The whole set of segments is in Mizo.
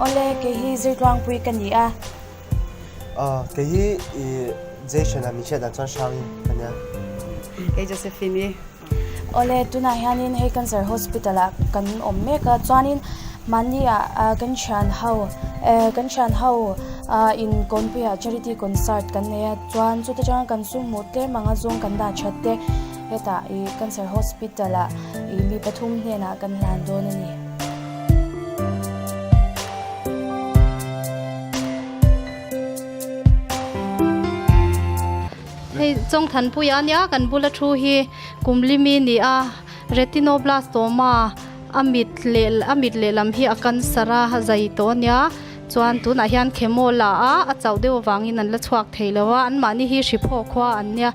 Awle, kei hi Zirtluangpui ka ni a. Kei hi Jason-a min hriat dan chuan Hrangi ka nia. Kei Josephine-i. Awle, tunah hianin hei Cancer Hospital ah kan awm mek a, chuanin mahni ah kan thian ho kan thian ho in kawnpuiah charity concert kan nei a, chuan chuta tanga kan sum hmuh tlem anga zawng kan dah that te hetah ih Cancer Hospital ah ih mi pathum hnenah kan hlan dawn a ni. Hei Chawngthanpuia ania kan bula thu hi kum limi ni a retinoblastoma a mit leh a mit lehlam hi a cancer a zai tawh ania chuan tunah hian chemo la a a chauh deuh avangin an la chhuak thei lo a anmahni hi hri phawk khua an nia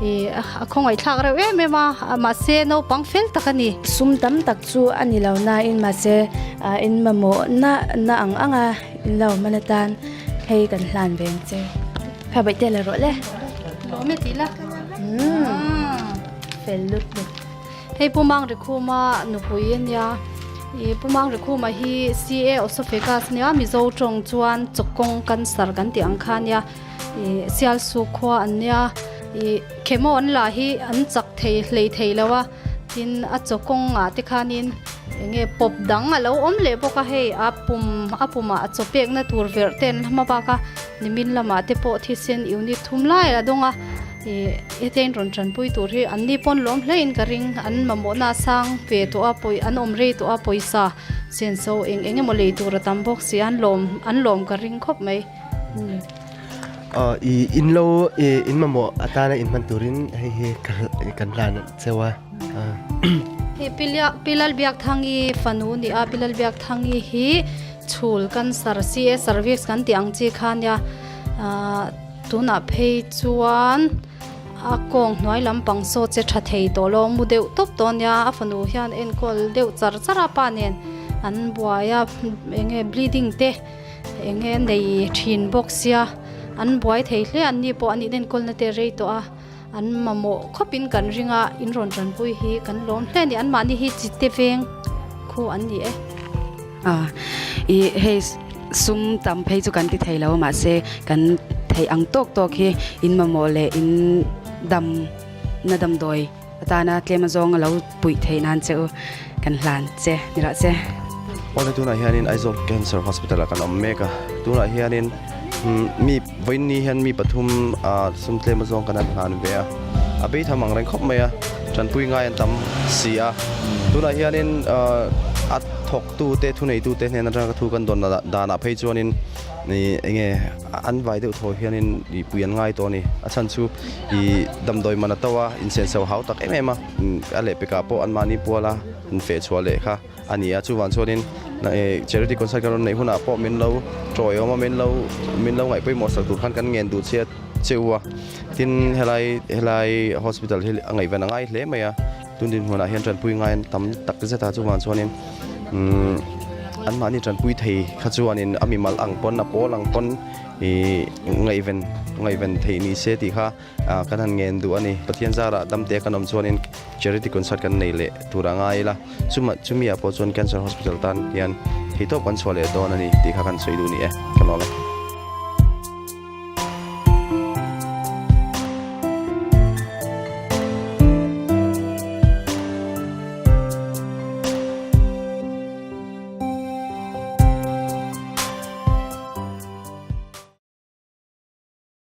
ih a khawngaih thlak reuh em em a mahse naupang fel tak a ni. Sum tam tak chu a ni lo nain mahse in mamawh na na ang ang a in lo hman atan hei kan hlan ve ang che. Kha baih te la rawh le. Lawm e tih la. Fel lut lut. Hei Pu Mangrikhuma nupui a nia. Ih Pu Mangrikhuma hi CA Osophagus nia Mizo tawng chuan chawkawng cancer kan tih ang kha nia. Ih Sialsuk khua an nia. Ih chemo an lah hi an chak thei hlei thei lo a. Tin a chawkawng ah te khanin eng nge pawp dang a lo awm leh bawk a hei a pum a pumah a chaw pekna tur verh te an la hma bak a nimin lamah te pawh thisen unit thum lai a dawng a ih hetiang rawn tanpui tur hi an ni pawn lawm hle in ka ring an mamawhna a sang ve tawh a pawi an awm rei tawh a pawisa senso eng eng emaw lei tur a tam bawk si a an lawm an lawm ka ring khawp mai. I in lo in mamawh atana in hman turin hei hi kan hlan cheu a. Hei Pilal Biakthangi fanu ni a, Pilal Biakthangi hi chhul cancer CA cervix kan tih ang chi kha nia tunah phei chuan a kawng hnuai lampang saw che tha thei tawh lo mu deuh tawp tawh nia a fanu hian enkawl deuh char char a pa nen an buai a eng nge bleeding te. Eng nge nei thin bawk sia an buai thei hle an ni pawh an inenkawlna te rei tawh a an mamawh khawpin kan ring a in rawn tanpui hi kan lawm hle a ni anmahni hi chite veng khu an ni e. I hei sum tam phei chu kan ti thei lo mahse kan theih ang tawk tawk hi in mamawh leh in dam na damdawi Atana tlem azawng a lo puih theih nan che u kan hlan che ni rawh che. Awle tunah hianin Aizawl Cancer Hospital ah kan awm mek a, tunah hianin mi vawiinni hian mi pathum ah sum tlem azawng kan han hlan ve a, a bei tham ang reng khawp mai a, tanpui ngai an tam si a, tunah hianin a thawktute thuneitute hnen atanga ka thu kan dawn danah phei chuanin ih eng nge An vai deuh thaw hianin ih pui an ngai tawh a ni. A chhan chu ih damdawi man a to a, insenso hau tak em em a, a lehpekah pawh anmahni puala han feh chhuah leh kha a ni a. Chuvang chuanin charity concert kan rawn neih hunah pawh min lo tawiawm a, min lo min lo ngaih pawimawh sak tur khan kan ngen duh chhiat cheu a. Tin, helai helai hospital hi a ngaihven a ngai hle mai a. Tun dinhmunah hian tanpui ngai an tam tak zet a, chuvang chuanin umm anmahni tanpui thei kha chuanin a mimal ang pawn a pawl ang pawn ih ngaihven ngaihven theih ni se tih kha ah kan han ngen duh a ni. Pathian zarah damte kan awm chuanin charity concert kan nei leh tur a ngai ila, chuma chumi ah pawh chuan Cancer Hospital tan hian theihtawp kan chhuah leh dawn a ni tih kha kan sawi duh ni e, ka lawm e.